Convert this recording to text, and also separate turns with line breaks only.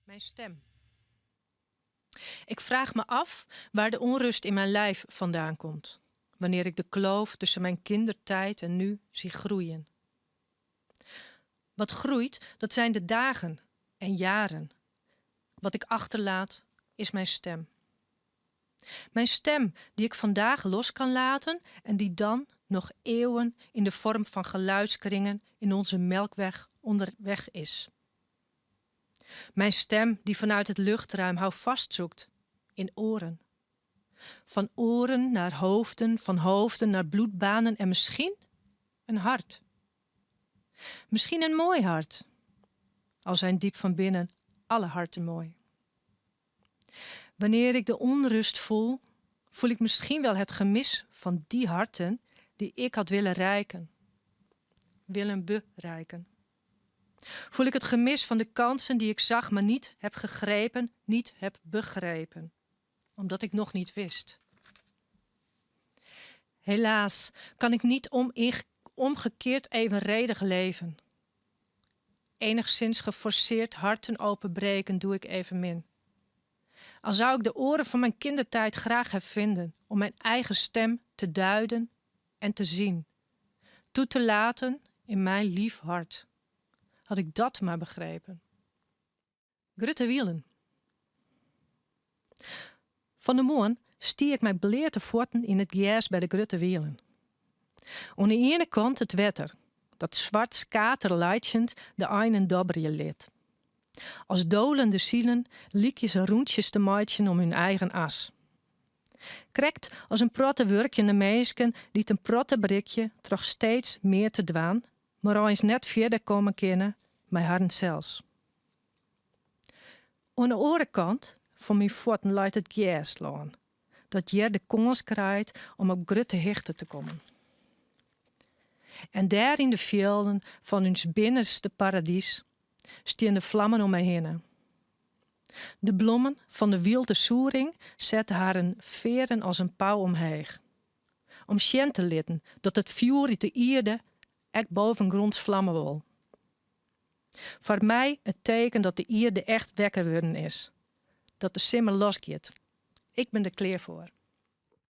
Mijn stem. Ik vraag me af waar de onrust in mijn lijf vandaan komt, wanneer ik de kloof tussen mijn kindertijd en nu zie groeien. Wat groeit, dat zijn de dagen en jaren. Wat ik achterlaat, is mijn stem. Mijn stem die ik vandaag los kan laten en die dan nog eeuwen in de vorm van geluidskringen in onze melkweg onderweg is. Mijn stem die vanuit het luchtruim houvast zoekt in oren. Van oren naar hoofden, van hoofden naar bloedbanen en misschien een hart. Misschien een mooi hart, al zijn diep van binnen alle harten mooi. Wanneer ik de onrust voel, voel ik misschien wel het gemis van die harten die ik had willen reiken. Willen bereiken. Voel ik het gemis van de kansen die ik zag, maar niet heb gegrepen, niet heb begrepen. Omdat ik nog niet wist. Helaas kan ik niet omgekeerd evenredig leven. Enigszins geforceerd harten openbreken doe ik evenmin. Al zou ik de oren van mijn kindertijd graag hervinden om mijn eigen stem te duiden en te zien, toe te laten in mijn lief hart. Had ik dat maar begrepen. Grutte wielen. Fan 'e moarn stie ik mei bleate fuotten yn it gers by de Grutte Wielen. Oan de iene kant it wetter, dat swart skaterlaitsjend de einen dobberje lit. As dolende sielen lykje se rûntsjes te meitsjen om hun eigen as. Krekt as in protte wurkjende minsken dy't in protte berikje troch steeds mear te dwaan, mar eins net fierder komme kinne mei harren sels. Oan de oare kant fan myn fuotten leit it gerslân, dat hjir de kâns krijt om op grutte hichte te kommen. En dêr yn de fjilden fan ús binnenste paradys stean de flammen om my hinne. De blommen fan de wylde soering sette harren fearren as in pau omheech. Om sjen te litten dat it fjoer út de ierde ek bovengrons flamme wol. Foar my it teken dat de ierde echt wekker wurden is. Dat de simmer losgiet. Ik bin der klear foar.